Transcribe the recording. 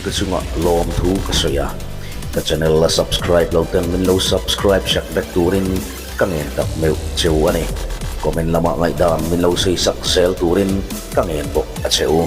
te chungah lawmthu ka sawi a, ka channel la subscribe lo ten min lo subscribe sak vek turin ka ngen tak meuh cheu a ni. Comment lamah ngaihdan min lo sawi sak zel turin ka ngen bawk a che u.